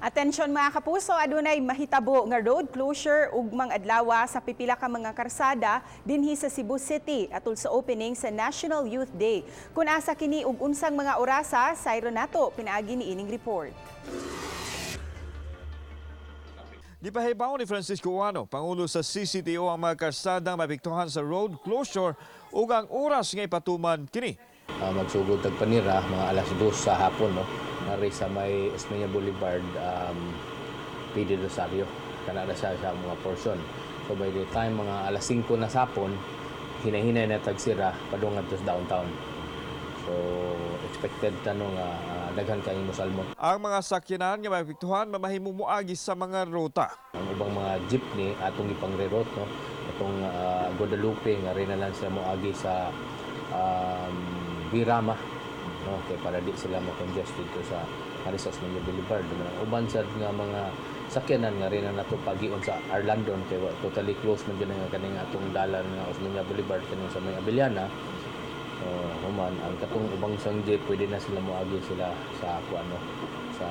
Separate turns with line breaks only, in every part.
Atensyon, mga kapuso, adunay mahitabo nga road closure ugmang adlaw sa pipila ka mga karsada dinhi sa Cebu City atol sa opening sa National Youth Day. Kung asa kini ug unsang mga orasa, sayron nato pinaagi ni ining report.
Gipahibaw ni Francisco Ouano, Pangulo sa CCTO, ang mga karsadang maapektuhan sa road closure ug ang oras nga ipatuman kini.
Magsugod tag panira mga alas 2 sa hapon, no, nari sa may Osmeña Boulevard, PD Rosario, kana na siya sa mga portion. So by the time mga alas 5 na sa hapon, hinay-hinay na tagsira padung ngadto sa downtown. So expected ta, no, nga daghan kayong mosalmot.
Ang mga sakyanan nga maapektuhan mamahimo moagi sa mga ruta.
Ang ubang mga jeepney atong ipang-reroute, no, atong Guadalupe nga rin na lang sila moagi sa Birama, no, kay para di sila ma-congest dito sa Marisas Osmeña Boulevard. Ang uban sad nga mga sakyanan nga rin na nato pagion sa Arlandon kay totally close man gyud nga kaning atong dalan nga Osmeña Boulevard kaning sa may Abellana. Human ang katong ubang sang jeep, pwede na sila moagi sila sa kuano, sa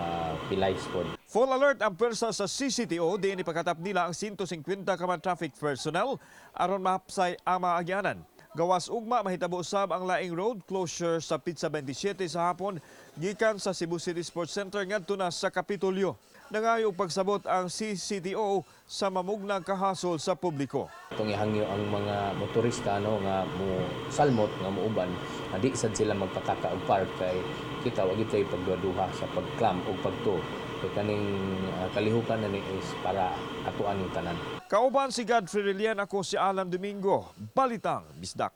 Pilay pod.
Full alert ang pwersa sa CCTO, diin ipakatap nila ang 150 ka mga traffic personnel aron mahapsay ang mga agyanan. Gawas ugma, mahitabo usab ang laing road closure sa Pizza 27 sa hapon gikan sa Cebu City Sports Center ngadto na sa Kapitolyo. Nangayo og pagsabot ang CCTO sa mamugnang kahasol sa publiko.
Itong ihangyo ang mga motorista, no, nga mo salmot nga muuban nga di sad sila magpataka og park kay kita wa gyud tay pagduha sa pag-clamp og pagto kay kaning kalihukan na ni is para atuan ning tanan.
Kauban si Godfrey Relian, ako si Alan Domingo. Balitang Bisdak.